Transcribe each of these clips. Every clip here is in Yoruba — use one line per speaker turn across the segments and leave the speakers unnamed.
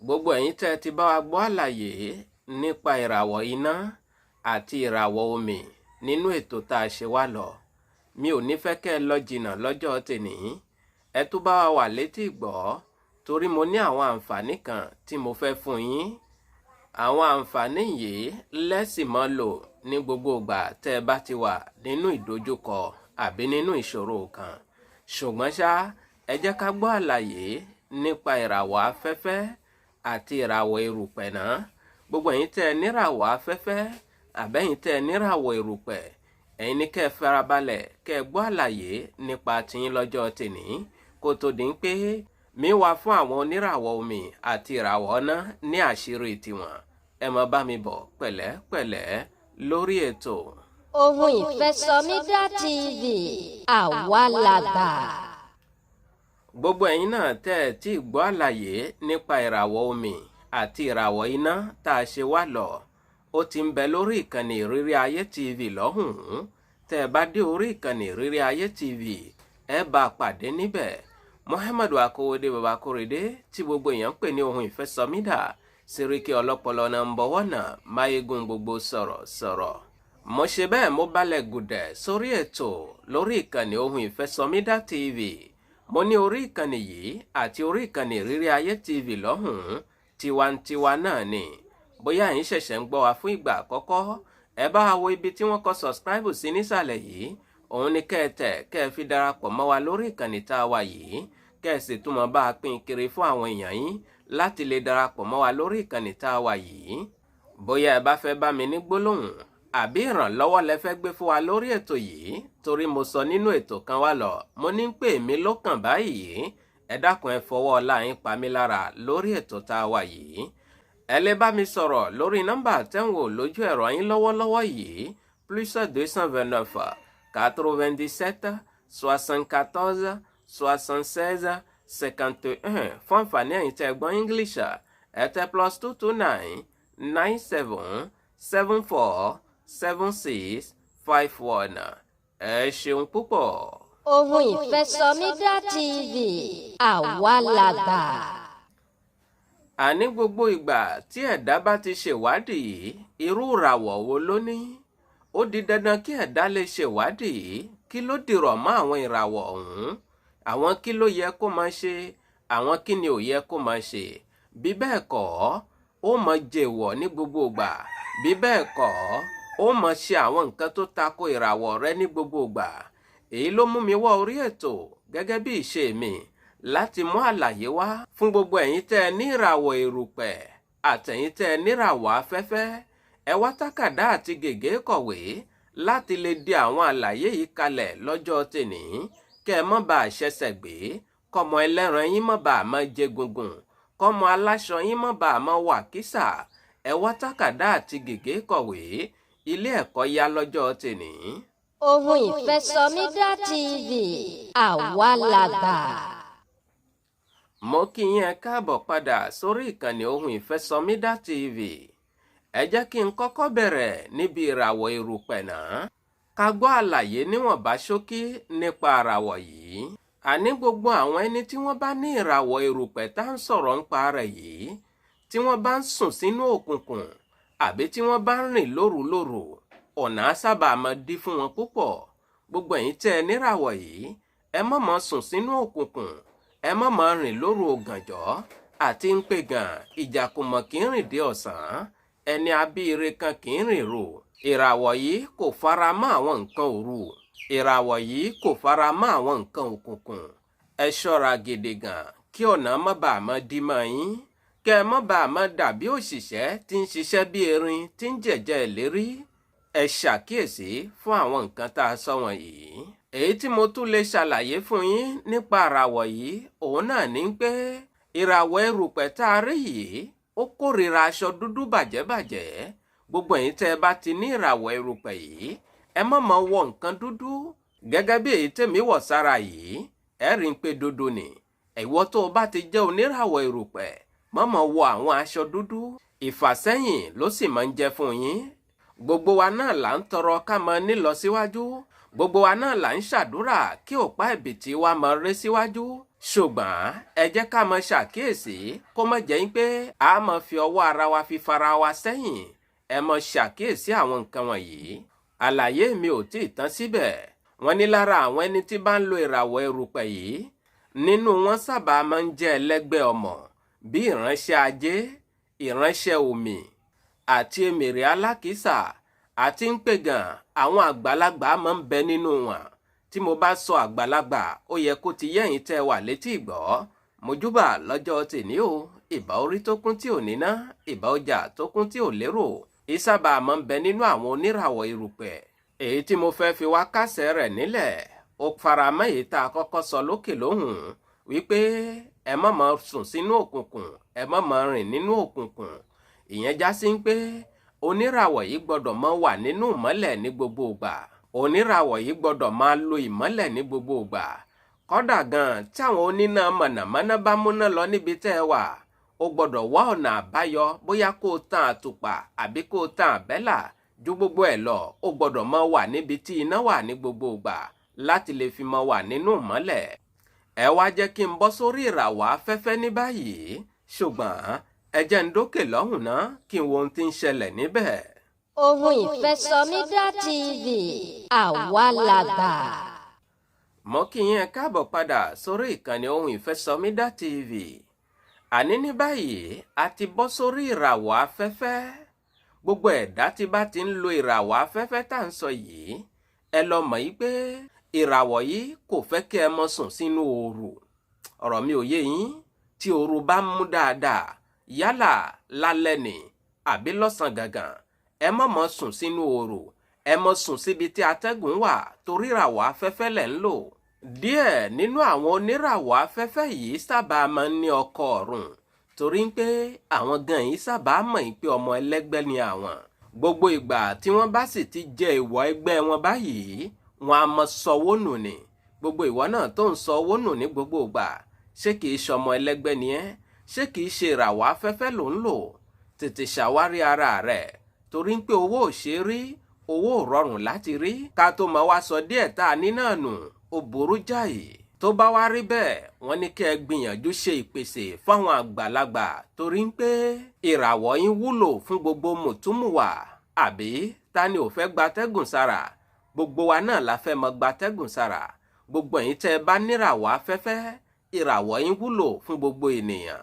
Gbogbo ẹ̀yin tẹ́ ẹ ti bá wa gbọ́ àlàyé nípa ìràwọ̀ iná àti ìràwọ̀ omi nínú ètò tá a ṣe wá lọ, mi ò ní fẹ́ kẹ́ ẹ lọ jìnnà lọ́jọ́ tèní. Ẹ tún bá wa wà létí ìgbọ́, torí mo ní àwọn àǹfààní kan tí mo fẹ́ fún yín. Àwọn àǹfààní yìí lẹ́sìn mọ́ lò ní gbogbo ìgbà tẹ́ ẹ bá ti wà nínú ìdojúkọ àbí nínú ìṣòro kan. Ṣùgbọ́n ṣá, ẹ jẹ́ ká gbọ́ àlàyé nípa ìràwọ̀ afẹ́fẹ́ àti ìràwọ̀ erùpẹ̀ náà. Gbogbo ẹ̀yin tẹ́ ẹ níràwọ̀ afẹ́fẹ́ àbẹ́yìn tẹ́ ẹ níràwọ̀ erùpẹ̀, ẹ̀yin ní kẹ́ ẹ farabalẹ̀ kẹ́ ẹ gbọ́ àlàyé nípa tiyín lọ́jọ́ tèní, kó tó di pé mi wá fún àwọn oníràwọ̀ omi àti ìràwọ̀ ọ̀nà ní àṣírí tiwọn. Ẹ mọ bá mi bọ̀ pẹ̀lẹ́pẹ̀lẹ́ lórí ètò.
Ohun Ìfẹ́sọmídà TV, àwa làgbà.
Gbogbo ẹ̀yin náà tẹ́ ẹ tí gbọ́ àlàyé nípa ìràwọ̀ omi àti ìràwọ̀ iná tá a ṣe wá lọ, ó ti ń bẹ lórí ìkànnì Ìrírí Ayé TV lọ́hùn-ún. Tẹ́ ẹ bá dé orí ìkànnì Ìrírí Ayé TV, ẹ bá a pàdé níbẹ̀. Muhammadu Akowode Baba Korede tí gbogbo èèyàn ń pè ní Ohun Ìfẹ́sọmídà, Sẹ́ríkì ọlọ́pọlọ náà ń bọ̀wọ́ náà máyégún gbogbo sọ̀rọ̀ sọ̀rọ̀. Mo ṣe bẹ́ẹ̀, mo balẹ̀ gùdẹ̀ sórí ètò lórí ìkànnì Ohun Ìfẹ́sọmídà TV. Mo ní orí ìkànnì yìí àti orí ìkànnì Ìrírí Ayé TV lọ́hùn-ún, tiwantiwa náà ni. Bóyá ẹ̀yin ṣẹ̀ṣẹ̀ ń gbọ́ wa fún ìgbà àkọ́kọ́, ẹ bá wa wo ibi tí wọ́n kọ subscribe sí nísàlẹ̀ yìí. Òun ni kẹ́ ẹ tẹ̀, kẹ́ ẹ fi darapọ̀ mọ́ wa lórí ìkànnì tá a wà yìí, kẹ́ ẹ sì túmọ̀ bá a pín kiri fún àwọn èèyàn yín láti lè darapọ̀ mọ́ wa lórí ìkànnì tá a wà yìí. Bóyá ẹ bá fẹ́ bá mi ní gbólóhùn àbí ìrànlọ́wọ́ lẹ fẹ́ gbé fún wa lórí ètò yìí, torí mo sọ nínú ètò kan wá lọ, mo ní pè mí lókàn báyìí, ẹ dákun, ẹ fọwọ́ ọlá yín pa mí lára lórí ètò tá a wà yìí. Ẹ lè bá mi sọ̀rọ̀ lórí nọ́mbà tẹ́ ń wò lójú ẹ̀rọ yín lọ́wọ́lọ́wọ́ yìí: +229 97 74 76 51. Fún àǹfààní ẹ̀yin tẹ́ gbọ́ English, ẹ tẹ +229 97 74 76 51. Ẹ ṣeun púpọ̀.
Ohun Ìfẹ́sọmídà TV, àwa làgbà.
Àní gbogbo ìgbà tí ẹ̀dá bá ti ṣèwádìí irú ìràwọ̀ wo ló ní, ó di dandan kí ẹ̀dá lè ṣèwádìí kí ló dìrọ̀ mọ́ àwọn ìràwọ̀ ọ̀hún, àwọn kí ló yẹ kó máa ṣe, àwọn kí ni ò yẹ kó máa ṣe. Bí bẹ́ẹ̀ kọ́, ó máa jèwọ̀ ní gbogbo ìgbà. Bí bẹ́ẹ̀ kọ́, ó máa ṣe àwọn nǹkan tó tako ìràwọ̀ rẹ ní gbogbo ìgbà. Èyí ló mú mi wá orí ètò gẹ́gẹ́ bí ìṣe mi láti mú àlàyé wá fún gbogbo ẹ̀yin tẹ́ ẹ ní ìràwọ̀ erùpẹ̀ àtẹ̀yin tẹ́ ẹ níràwọ̀ afẹ́fẹ́. Ẹ wá tákàdá àti gègé kọ̀wé láti lè di àwọn àlàyé yìí kalẹ̀ lọ́jọ́ tèní, kẹ́ ẹ mọ́ bá a ṣẹ̀ṣẹ̀ gbé, kọ́mọ ẹlẹ́ran yín mọ́ bá a mọ́ jẹ gungun, kọ́mọ aláṣọ yín mọ́ bá a mọ́ wà kísà. Ẹ wá tákàdá àti gègé kọ̀wé, ilé ẹ̀kọ́ yá lọ́jọ́ tèní.
Ohun Ìfẹ́sọmídà TV, àwa làgbà.
Mo kí yín, ẹ káàbọ̀ padà sórí ìkànnì Ohun Ìfẹ́sọmídà TV. Ẹ jẹ́ kí n kọ́kọ́ bẹ̀rẹ̀ níbi ìràwọ̀ erùpẹ̀ náà, ká gbọ́ àlàyé níwọ̀nba ṣókí nípa ìràwọ̀ yìí. Àní gbogbo àwọn ẹni tí wọ́n bá ní ìràwọ̀ erùpẹ̀ tá ń sọ̀rọ̀ ń pa rẹ̀ yìí, tí wọ́n bá ń sùn sínú òkùnkùn àbí tí wọ́n bá ń rìn lóru lóru, ọ̀nà á sábà máa dí fún wọn púpọ̀. Gbogbo ẹ̀yin tẹ́ ẹ níràwọ̀ yìí, ẹ má máa sùn sínú òkùnkùn, ẹ má máa rìn lóru ògànjọ́. Àti ń pè gàn ìjàkùmọ̀ kì í rìn dé ọ̀sán, ẹni abíire kan kì í rìn rò. Ìràwọ̀ yìí kò fara mọ́ àwọn nǹkan òru. Ìràwọ̀ yìí kò fara mọ́ àwọn nǹkan òkùnkùn. Ẹ ṣọ́ra gidi gan kí ọ̀nà má bàa má dí mọ́ yín, kẹ́ ẹ má bàa má dàbí òṣìṣẹ́ tí ń ṣiṣẹ́ bí erin tí ń jẹ̀jẹ̀ ìlérí. Ẹ ṣàkíyèsí fún àwọn nǹkan tá a sọ wọ̀nyí. Èyí tí mo tún lè ṣàlàyé fún yín nípa ìràwọ̀ yìí, òun náà ní pé ìràwọ̀ erùpẹ̀ tá a rí yìí, ó kórìíra aṣọ dúdú bàjẹ́bàjẹ́. Gbogbo ẹ̀yin tẹ́ ẹ bá ti ní ìràwọ̀ erùpẹ̀ yìí, ẹ má máa wọ nǹkan dúdú. Gẹ́gẹ́ bí èyí tèmi wọ̀ sára yìí, ẹ rí i pé dúdú ni. Ìwọ tó o bá ti jẹ́ oníràwọ̀ erùpẹ̀, má máa wọ àwọn aṣọ dúdú. Ìfàsẹ́yìn ló sì máa ń jẹ́ fún yín. Gbogbo wa náà là ń tọrọ ká máa nílọ síwájú. Gbogbo wa náà là ń ṣàdúrà kí òpá ẹ̀bìtì wa máa ré síwájú. Ṣùgbọ́n ẹ jẹ́ ká mọ ṣàkíyèsí kó má jẹ́ pé a máa fi ọwọ́ ara wa fi fara wa sẹ́yìn. Ẹ mọ ṣàkíyèsí àwọn nǹkan wọ̀nyí. Àlàyé mi ò tí ì tán síbẹ̀. Wọ́n ní lára àwọn ẹni tí bá ń lo ìràwọ̀ erùpẹ̀ yìí, nínú wọn sábà máa ń jẹ́ ẹlẹ́gbẹ́ ọmọ bí ìránṣẹ́ ajé, ìránṣẹ́ omi àti èmèrè alákìísà, àti ń pè gan àwọn àgbàlagbà máa ń bẹ nínú wọn. Tí mo bá sọ àgbàlagbà, ó yẹ kó ti yẹ́yìn tẹ́ wà létí ìgbọ́. Mojúbà lọ́jọ́ tèní o, ìbà orí tó kún tí ò níná, ìbà ọjà tó kún tí ò lérò. Ìsábà máa ń bẹ nínú àwọn oníràwọ̀ erùpẹ̀. Èyí tí mo fẹ́ fi wá kásẹ̀ rẹ̀ nílẹ̀, ó faramọ́ èyí tá a kọ́kọ́ sọ lókè lóhùn wípé ẹ má máa sùn sínú òkùnkùn, ẹ má máa rìn nínú òkùnkùn. Ìyẹn já sí pé oníràwọ̀ yìí gbọ́dọ̀ máa wà nínú ìmọ́lẹ̀ ní gbogbo ìgbà. Oníràwọ̀ yìí gbọ́dọ̀ máa lo ìmọ́lẹ̀ ní gbogbo ìgbà. Kódà gan tí àwọn oníná mọ̀nàmọ́ná bá múná lọ níbi tẹ́ ẹ wà, ó gbọ́dọ̀ wá ọ̀nà àbáyọ, bóyá kó o tan àtùpà àbí kó o tan àbẹ́là. Ju gbogbo ẹ̀ lọ, ó gbọ́dọ̀ máa wà níbi tí iná wà ní gbogbo ìgbà láti lè fi máa wà nínú ìmọ́lẹ̀. Ẹ wá jẹ́ kí n bọ́ sórí ìràwọ̀ afẹ́fẹ́ ní báyìí, ṣùgbọ́n ẹ jẹ́ n dókè lọ́hùn ná kí n wo ohun tí ń ṣẹlẹ̀ níbẹ̀.
Ohun Ìfẹ́sọmídà TV, àwa làgbà.
Mo kí yín ẹ káàbọ̀ padà sórí ìkànnì Ohun Ìfẹ́sọmídà TV. Àní ní báyìí a ti bọ́ sórí ìràwọ̀ afẹ́fẹ́. Gbogbo ẹ̀dá tí bá ti ń lo ìràwọ̀ afẹ́fẹ́ tá à ń sọ yìí, ẹ lọ mọ̀ yí pé ìràwọ̀ yìí kò fẹ́ kí ẹ mọ sùn sínú ooru. Ọ̀rọ̀ mi ò yé yín. Tí ooru bá mú dáadáa, yálà lálẹ́ ni àbí lọ́sàn gangan, ẹ má mọ sùn sínú ooru. Ẹ mọ sùn síbi tí atẹ́gùn wà torí ìràwọ̀ afẹ́fẹ́ lẹ̀ ń lò. Díẹ̀ nínú àwọn oníràwọ̀ afẹ́fẹ́ yìí sábà máa ń ní ọkọ ọ̀run, torí pé àwọn gan yìí sábà mọ̀ pé ọmọ ẹlẹ́gbẹ́ ni àwọn. Gbogbo ìgbà tí wọ́n bá sì ti jẹ ìwọ ẹgbẹ́ wọn báyìí, wọn a mọ sọwọ́ nù ni. Gbogbo ìwọ náà tó ń sọwọ́ nù ní gbogbo ìgbà, ṣé kìí ṣọmọ ẹlẹ́gbẹ́ ni ẹ́? Ṣé kìí ṣe ìràwọ̀ afẹ́fẹ́ ló ń lò? Tètè ṣàwárí ara rẹ̀, torí pé owó ò ṣe rí, owó ò rọrùn láti rí. Ká tó máa wá sọ díẹ̀ tá a ní náà nù, ó burú jáì. Tó bá wá rí bẹ́ẹ̀, wọ́n ní kí ẹ gbìyànjú ṣe ìpèsè fáwọn àgbàlagbà, torí pé ìràwọ̀ yín wúlò fún gbogbo mùtúmùwà. Àbí ta ni ò fẹ́ gbatẹ́gùn sára? Gbogbo wa náà la fẹ́ mọ gbatẹ́gùn sára. Gbogbo ẹ̀yin tẹ́ ẹ bá níràwọ̀ afẹ́fẹ́, ìràwọ̀ yín wúlò fún gbogbo ènìyàn.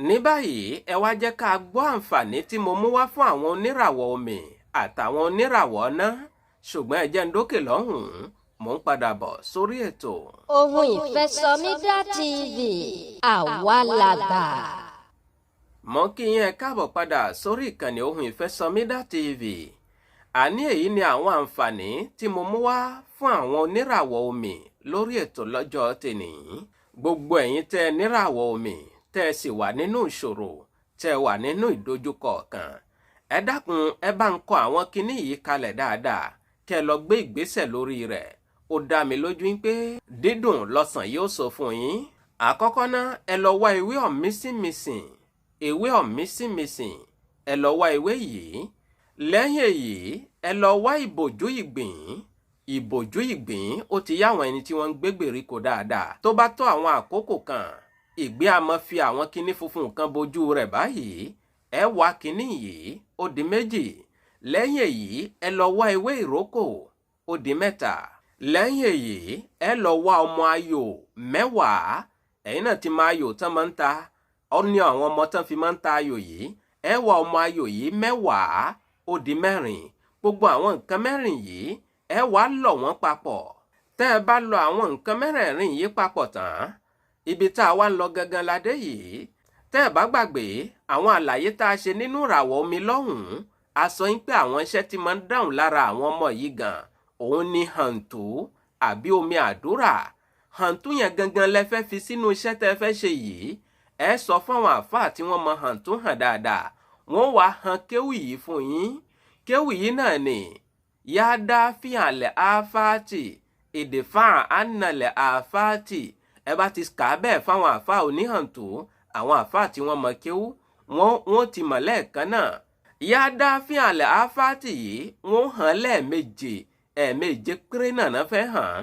Ní báyìí ẹ wá jẹ́ ká gbọ́ àǹfààní tí mo mú wá fún àwọn oníràwọ̀ omi àtàwọn oníràwọ̀ ọ̀nà. Ṣùgbọ́n ẹ jẹ́ ń dókè lọ́hùn-ún, mò ń padà bọ̀ sórí ètò.
Ohun Ìfẹ́sọmídà TV, àwa làgbà.
Mo kí yín ẹ káàbọ̀ padà sórí ìkànnì Ohun Ìfẹ́sọmídà TV. Àní èyí ni àwọn àǹfààní tí mo mú wá fún àwọn oníràwọ̀ omi lórí ètò lọ́jọ́ tèní. Gbogbo ẹ̀yin tẹ́ ẹ níràwọ̀ omi, tẹ́ ẹ sì wà nínú ìṣòro, tẹ́ ẹ wà nínú ìdojúkọ kan, ẹ dákun ẹ bá ń kọ àwọn kinní yìí kalẹ̀ dáadáa kẹ́ ẹ lọ gbé ìgbésẹ̀ lórí rẹ̀. Ó dá mi lójú pé dídùn lọ́sàn yóò sọ fún yín. Àkọ́kọ́ ná, ẹ lọ wá ewé ọ̀mísìnmísìn, ewé ọ̀mísìnmísìn, ẹ lọ wá ewé yìí. Lẹ́yìn èyí, ẹ lọ wá ìbòjú ìgbín. Ìbòjú ìgbín ó ti yá àwọn ẹni tí wọ́n ń gbé gbèríko dáadáa. Tó bá tó àwọn àkókò kan, ìgbín a máa fi àwọn kinní funfun kan bojú rẹ̀ báyìí. Ẹ wá kinní yìí, ó di méjì. Lẹ́yìn èyí, ẹ lọ wá ewé ìrókò, ó di mẹ́ta. Lẹ́yìn èyí, ẹ lọ wá ọmọ ayò 10. Ẹ̀yin náà ti máa ayò tán máa ń ta. Ó ní àwọn ọmọ tán fi máa ń ta ayò yìí. Ẹ wá ọmọ ayò yìí 10, ó di 4. Gbogbo àwọn nǹkan 4 yìí, ẹ wá lọ̀ wọ́n papọ̀. Tẹ́ ẹ bá lọ àwọn nǹkan mẹ́rẹ̀ẹ̀rin yìí papọ̀ tán, ibi tá a wá ń lọ gangan la dé yìí. Tẹ́ ẹ bá gbàgbé àwọn àlàyé tá a ṣe nínú ìràwọ̀ omi lọ́hùn-ún, a sọ yín pé àwọn iṣẹ́ tí máa ń dáhùn lára àwọn ọmọ yìí gan, òun ni hàǹtú àbí omi àdúrà. Hàǹtú yẹn gangan lẹ fẹ́ fi sínú iṣẹ́ tẹ́ fẹ́ ṣe yìí. Ẹ sọ fún àwọn àfáà tí wọ́n mọ hàǹtú hàn dáadáa, wọ́n wá han kéwì yìí fún yín. Kéwì yìí náà ni yáda fíhànlẹ̀ áfáàtì ìdìfáà ánàlẹ̀ áfáàtì. Ẹ bá ti kà á bẹ́ẹ̀ fáwọn àfáà oníhàǹtú, àwọn àfáà tí wọ́n mọ kéwú, wọ́n ti mọ̀ lẹ́ẹ̀kan náà. Yáda fíhànlẹ̀ áfáàtì yìí wọ́n hàn lẹ́ẹ̀méje, ẹ̀ẹ̀méje péré náà fẹ́ hàn.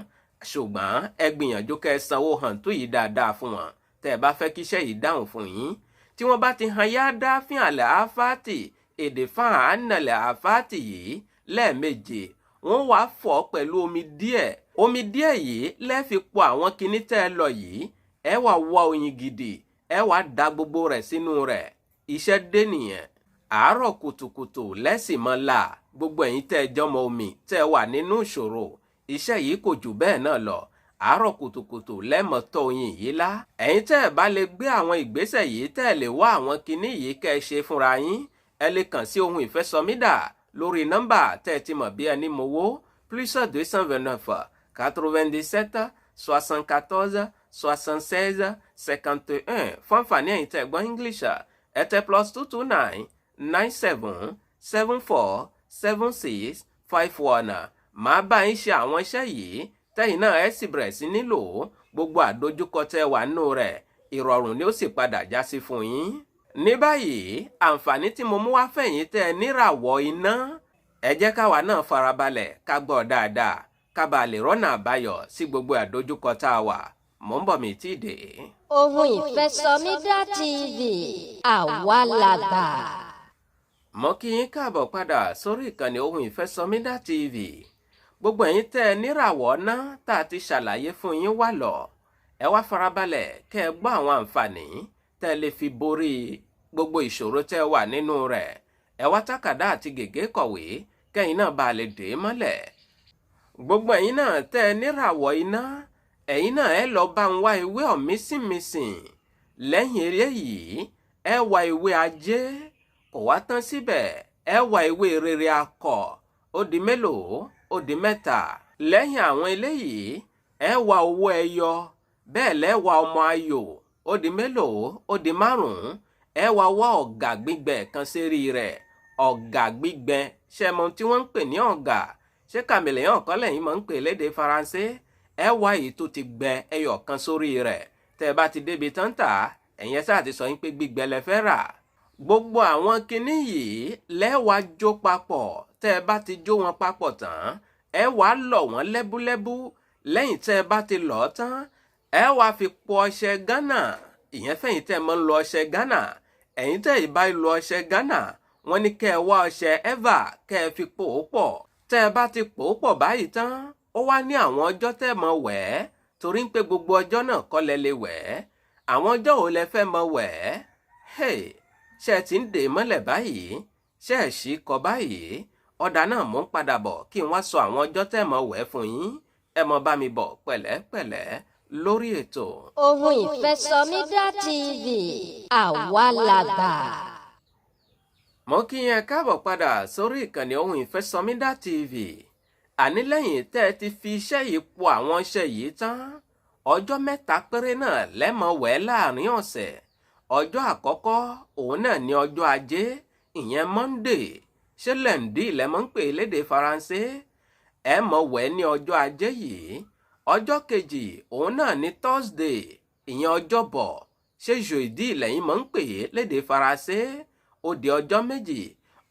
Ṣùgbọ́n ẹ gbìyànjú kẹ́ ẹ sanwó hàn tó yìí dáadáa fún wọn tẹ́ ẹ bá fẹ́ kíṣẹ́ yìí dáhùn fún yín. Tí wọ́n bá ti han yá dáfín àlẹ́ àfáàtì èdè fáhàn ánàlẹ́ àfáàtì yìí lẹ́ẹ̀méje, wọ́n wàá fọ̀ pẹ̀lú omi díẹ̀. Omi díẹ̀ yìí lẹ́ẹ̀fi po àwọn kinní tẹ́ ẹ lọ yìí. Ẹ wá wá oyin gidi, ẹ wá da gbogbo rẹ̀ sínú rẹ̀. Iṣẹ́ dé nìyẹn. Àárọ̀ kùtùkùtù lẹ́sìn mọ́ la. Gbogbo ẹ̀yin tẹ́ ẹ jọmọ omi tẹ́ ẹ wà nínú ìṣòro, iṣẹ́ yìí kò jù bẹ́ẹ̀ náà lọ. Àárọ̀ kùtùkùtù lẹ́mọ̀ tọ́ oyin yìí lá. Ẹ̀yin tẹ́ ẹ bá lè gbé àwọn ìgbésẹ̀ yìí, tẹ́ ẹ lè wá àwọn kinní yìí kẹ́ ẹ ṣe fúnra yín, ẹ lè kàn sí Ohun Ìfẹ́sọmídà lórí nọ́mbà tẹ́ ẹ ti mọ̀ bí ẹni mowó, +229 97 74 76 51. Fún àǹfààní ẹ̀yin tẹ́ ẹ gbọ́ English, ẹ tẹ +229 97 74 76 51. Màá bá yín ṣe àwọn iṣẹ́ yìí, tẹ́yìn náà ẹ sì bẹ̀rẹ̀ sí nílò. Gbogbo àdójúkọ tẹ́ wà nínú rẹ̀, ìrọ̀rùn ni ó sì padà já sí fún yín. Ní báyìí, àǹfààní tí mo mú wá fẹ̀yìn tẹ́ ẹ níràwọ̀ iná, ẹ jẹ́ káwa náà farabalẹ̀ ká gbọ́ dáadáa, ká bàa lè rọ́nà àbáyọ sí gbogbo àdójúkọ tá a wà. Mò ń bọ̀, mi tí ì dé.
Ohun Ìfẹ́sọmídà TV, àwa làgbà.
Mo kí yín káàbọ̀ padà sórí ìkànnì Ohun Ìfẹ́sọmídà TV. Gbogbo ẹ̀yin tẹ́ ẹ níràwọ̀ ná tá a ti ṣàlàyé fún yín wà lọ, ẹ wá farabalẹ̀ kẹ́ ẹ gbọ́ àwọn àǹfààní tẹ́ ẹ lè fi borí gbogbo ìṣòro tẹ́ ẹ wà nínú rẹ̀. Ẹ wá tákàdá àti gègé kọ̀wé, kẹ́yìn náà bá lè dè é mọ́lẹ̀. Gbogbo ẹ̀yin náà tẹ́ ẹ níràwọ̀ iná, ẹ̀yin náà ẹ lọ bá ń wá ewé ọ̀mísìnmísìn. Lẹ́yìn eléyìí, ẹ wá ewé ajé. Kò wá tán síbẹ̀, ẹ wá ewé rere akọ. Ó di mélòó? Ó di mẹ́ta. Lẹ́yìn àwọn eléyìí, ẹ wá owó ẹyọ, bẹ́ẹ̀ lẹ́ wá ọmọ ayò. Ó di mélòó? Ó di márùn-ún. Ẹ wá wá ọ̀gà gbígbẹ kan sérí rẹ̀. Ọ̀gà gbígbẹ, ṣé ẹ mọ ohun tí wọ́n ń pè ní ọ̀gà? Ṣé caméléon kọ́ lẹ́yìn máa ń pè lédè Faransé? Ẹ wá èyí tó ti gbẹ ẹyọ kan sórí rẹ̀. Tẹ́ ẹ bá ti débi tán tà, ẹ̀yin ẹ sáà ti sọ yín pé gbígbẹ lẹ fẹ́ rà. Gbogbo àwọn kinní yìí lẹ́wàá jó papọ̀. Tẹ́ ẹ bá ti jó wọn papọ̀ tán, ẹ wàá lọ̀ wọ́n lẹ́búlẹ́bú. Lẹ́yìn tẹ́ ẹ bá ti lọ̀ ọ́ tán, ẹ wàá fi po ọṣẹ Ghana. Ìyẹn fẹ̀yìn tẹ́ ẹ máa ń lo ọṣẹ Ghana. Ẹ̀yin tẹ́ ẹ bá lo ọṣẹ Ghana, wọ́n ní kẹ́ ẹ wá ọṣẹ Eva, kẹ́ ẹ fi pò ó pọ̀. Tẹ́ ẹ bá ti pò ó pọ̀ báyìí tán, ó wá ní àwọn ọjọ́ tẹ́ ẹ mọ̀ wẹ̀ ẹ́, torí pé gbogbo ọjọ́ náà kọ́ lẹ lè wẹ̀ ẹ́. Àwọn ọjọ́ wo lẹ fẹ́ mọ wẹ̀ ẹ́? Hey, ṣé ẹ ti ń dè mọ́lẹ̀ báyìí? Ṣé ẹ ṣì kọ báyìí? Ọ̀dà náà, mò ń padà bọ̀ kí n wá sọ àwọn ọjọ́ tẹ́ mọ̀ wẹ̀ fún yín. Ẹ mọ bá mi bọ̀ pẹ̀lẹ́pẹ̀lẹ́ lórí ètò.
Ohun Ìfẹ́sọmídà TV, àwa làgbà.
Mo kí yẹn káàbọ̀ padà sórí ìkànnì Ohun Ìfẹ́sọmídà TV. Àní lẹ́yìn tẹ́ ẹ ti fi iṣẹ́ yìí po àwọn iṣẹ́ yìí tán, ọjọ́ mẹ́ta péré náà lẹ́mọ̀ wẹ̀ láàrin ọ̀sẹ̀. Ọjọ́ àkọ́kọ́, òun náà ní ọjọ́ Ajé, ìyẹn Monday. Ṣé lundi lẹ́mọ̀ ń pè lédè Faransé? Ẹ mọ̀ wẹ̀ ní ọjọ́ Ajé yìí. Ọjọ́ kejì, òun náà ní Thursday, ìyẹn Ọjọ́bọ̀. Ṣé jeudi lẹ́yìn mọ̀ ń pè lédè Faransé? Ó di ọjọ́ méjì.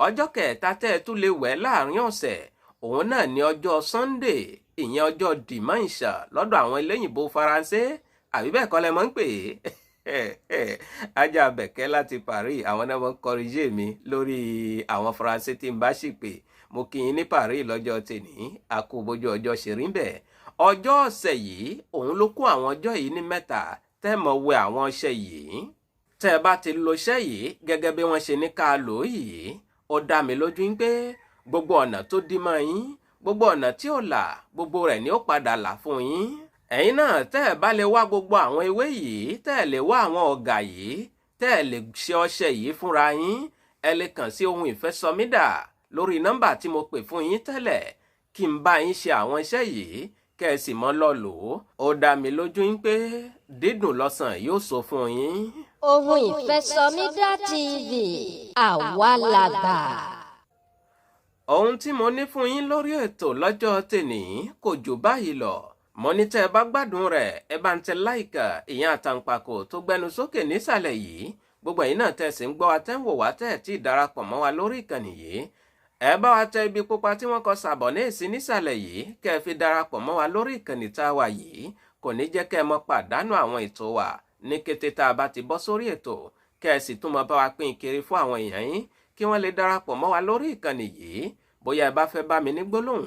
Ọjọ́ kẹta tẹ́ ẹ tún lè wẹ̀ láàrin ọ̀sẹ̀, òun náà ní ọjọ́ Sunday, ìyẹn ọjọ́ dimanche lọ́dọ̀ àwọn eléyìnbó Faransé, àbí bẹ́ẹ̀ kọ́ lẹ mọ̀ ń pè é? Ajá bẹ̀kẹ́ láti Paris, àwọn náà mọ̀ ń corriger mi lórí àwọn Faransé tí n bá sì pè. Mo kí yín ní Paris lọ́jọ́ tèní, àkó bójú ọjọ́ ṣe rí bẹ́ẹ̀. Ọjọ́ ọ̀sẹ̀ yìí, òun ló kó àwọn ọjọ́ yìí ní mẹ́ta tẹ́ mọ̀ wẹ àwọn ọṣẹ yìí. Tẹ́ ẹ bá ti lo iṣẹ́ yìí gẹ́gẹ́ bí wọ́n ṣe ní ká lò ó yìí, ó dá mi lójú pé gbogbo ọ̀nà tó dí mọ́ yín, gbogbo ọ̀nà tí ò là, gbogbo rẹ̀ ni ó padà là fún yín. Ẹ̀yin náà tẹ́ ẹ bá lè wá gbogbo àwọn ewé yìí, tẹ́ ẹ lè wá àwọn ọ̀gà yìí, tẹ́ ẹ lè ṣe ọṣẹ yìí fúnra yín, ẹ lè kàn sí Ohun Ìfẹ́sọmídà lórí nọ́mbà tí mo pè fún yín tẹ́lẹ̀, kí n bá yín ṣe àwọn iṣẹ́ yìí, kẹ́ ẹ sì mọ́ lọ lò ó. Ó dá mi lójú yín pé dídùn lọ́sàn yóò sọ fún yín.
Ohun Ìfẹ́sọmídà TV, àwa làgbà.
Ohun tí mo ní fún yín lórí ètò lọ́jọ́ tèní kò jù báyìí lọ. Mo ní tẹ́ ẹ bá gbádùn rẹ̀, ẹ bá ń tẹ like, ìyẹn àtàǹpàkò tó gbẹnu sókè nísàlẹ̀ yìí. Gbogbo ẹ̀yin náà tẹ́ sì ń gbọ́ wa, tẹ́ ń wò wá, tẹ́ ẹ̀ tí ì darapọ̀ mọ́ wa lórí ìkànnì yìí, Ẹ bá wa tẹ ibi pupa tí wọ́n kọ sàbọ̀ ní ìsín nísàlẹ̀ yìí kẹ́ ẹ fi darapọ̀ mọ́ wa lórí ìkànnì tá a wà yìí. Kò ní jẹ́ kẹ́ ẹ mọ́ pàdánù àwọn ètò wa ní kété tá a bá ti bọ́ sórí ètò, kẹ́ ẹ sì tún mọ́ bá wa pín kiri fún àwọn èèyàn yín kí wọ́n lè darapọ̀ mọ́ wa lórí ìkànnì yìí. Bóyá ẹ bá fẹ́ bá mi ní gbólóhùn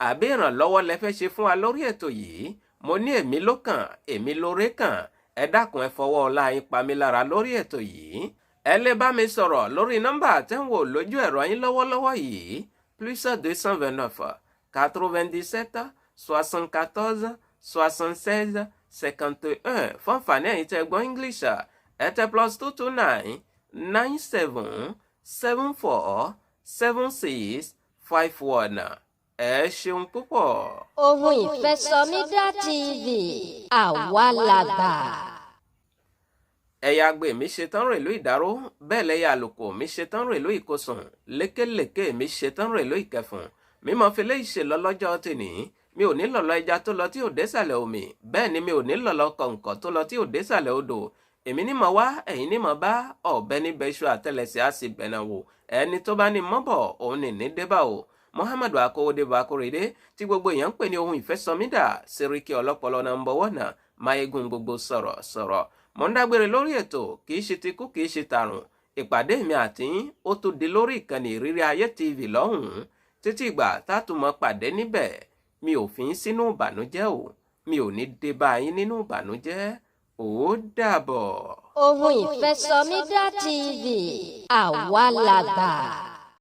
àbí ìrànlọ́wọ́ lẹ fẹ́ ṣe fún wa lórí ètò yìí, mo ní èmi ló kàn, èmi lóore kàn. Ẹ dákun, ẹ fọwọ́ ọlá yín pa mí lára lórí ètò yìí. Ẹ lè bá mi sọ̀rọ̀ lórí nọ́mbà tẹ́ ń wò lójú ẹ̀rọ yín lọ́wọ́lọ́wọ́ yìí: +229 97 74 76 51. Fún àǹfààní ẹ̀yin tẹ́ gbọ́ English, ẹ tẹ +229 97 74 76 51. Ẹ ṣeun púpọ̀.
Ohun Ìfẹ́sọmídà TV, àwa làgbà.
Ẹ̀yà àgbè mi ṣetán rèlú Ìdáró, bẹ́ẹ̀ lẹ́yà àlùkò mi ṣetán rèlú Ìkosùn, lékèlékè mi ṣetán rèlú Ìkẹfùn. Mímọ́ fi léyìí ṣe lọ lọ́jọ́ tèní. Mi ò ní lọ̀lọ́ ẹja tó lọ tí ò désàlẹ̀ omi, bẹ́ẹ̀ ni mi ò ní lọ̀lọ́ kọ̀ǹkọ̀ tó lọ tí ò désàlẹ̀ odò. Èmi ní mọ̀ wá, ẹ̀yin ní mọ̀ bá. Ọ̀bẹ níbẹ̀ iṣu àtẹlẹsẹ̀ á sì bẹ̀nà wò. Ẹni tó bá ní mọ́bọ̀ òun ní ní débà o. Muhammadu Akówódé Akóredé tí gbogbo èèyàn ń pè ní Ohun Ìfẹ́sọmídà, Sẹ́ríkì ọlọ́pọlọ number one, máyégún gbogbo sọ̀rọ̀ sọ̀rọ̀. Mò ń dágbére lórí ètò. Kì í ṣe tikú, kì í ṣe tàrùn. Ìpàdé mi àti yín ó tún di lórí ìkànnì Ìrírí Ayé TV lọ́hùn-ún. Títí ìgbà tátùmọ̀ pàdé níbẹ̀, mi ò fi yín sínú ìbànújẹ́ o, mi ò ní dé bá yín nínú ìbànújẹ́. Ó dàbọ̀.
Ohun Ìfẹ́sọmídà TV, àwa làgbà.